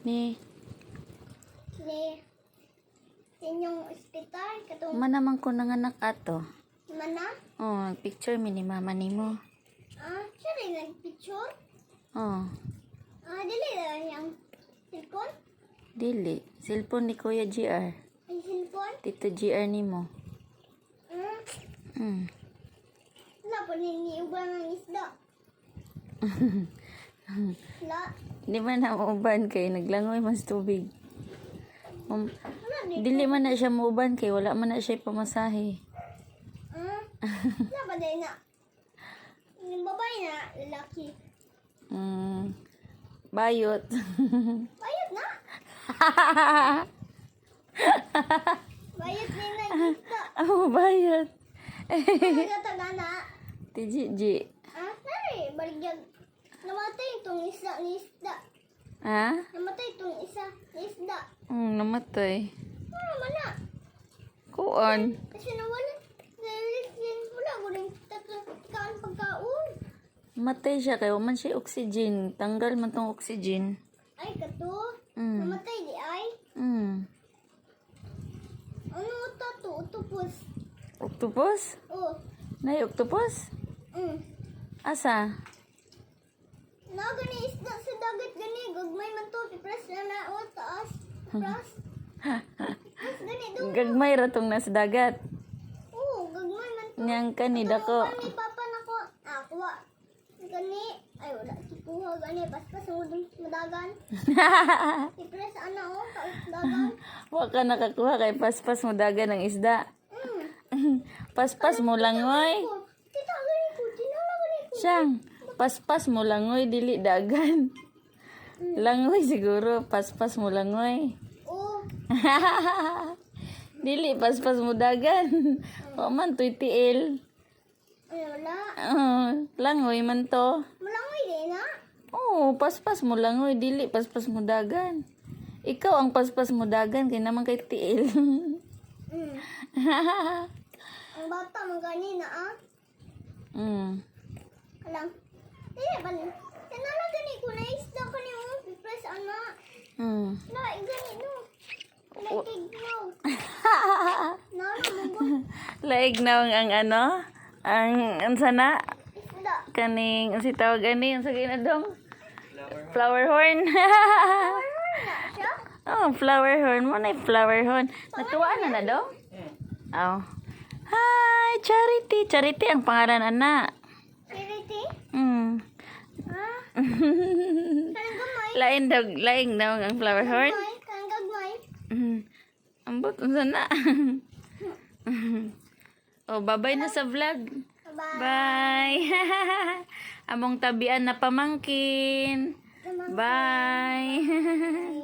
Ni Ni sa inyong ospital katong Mana man ko nanganak ato. Mana? Oh, picture mi ni mama nimo. Ah, siya rin nagpicture. Oh, Ah, dili na yung cellphone. Dili. Cellphone ni Kuya GR. Ay, cellphone. Tito GR nimo. Ah, wala po ni uban ng isda. Wala. Di man na mauban kay naglangoy mas tubig. Wala di. Dili man na siya mauban kay wala man na siya pamasahe. Ah, wala ba din na? Yung babae na, lalaki. Bayot. Bayot na. Bayot ni na isda. Oh, bayot. Nagataga na. Tiji. Ah, nari, baligyag. Namatay itong isa ni isda. Ha? Namatay itong isa ni isda. Namatay. Ano man na? Kuan. Kasi nawala. Wala ko rin tatlo kaan pagkaon. Matay siya kay wa man siya oxygen. Tanggal man tong oxygen. Ay, kato. Namatay di ay. Ano ito to? Utupos. Octopus? Oh. Nay octopus? Asa? Na gani isda sa dagat gani gagmay man to pipres na na o taas. Pipres. Pipres gani do. Gagmay ra tong nasa dagat. Oh, gagmay man to. Niyang kani dako. Ni papa nako. Ako. Gani ay wala si kuha gani paspas ang udong madagan. Pipres ana o taas dagan. Wa ka nakakuha kay paspas mo dagan ng isda. Paspas mo langoy. Ko, kita gani ko, tinala gani ko. Siyang, paspas mo langoy dili dagan. Langoy siguro, paspas mo langoy. Oh, Dili paspas mo dagan. Wa man to'y tiil. ay wala. Oh, langoy man to. Malangoy din na. Oo, paspas mo langoy, dili paspas mo dagan. Ikaw ang paspas mo dagan kay naman kay tiil. Ang bata man gani na ah. Alang. Dili ba ni? Tinala gani ko na isda kani mo pipres ana. Na gani no. Like no. Na mo ba? Laig na ang ano? Ang unsa na? Isda. Kaning ang si tawag ani ang sa ginadong flower horn. Na siya? Oh, flower horn mo na flower horn. Natuwa na na dong? Oh. Hi, Charity. Charity ang pangalan ana. Charity? Ah, kanang gamay. Lain daw, laing daw ang flower horn. Gamay, kanang gagmay. Ambot unsa na. Oh, bye-bye na sa vlog. Bye. Bye. Among tabian na pamangkin. Bye. Bye.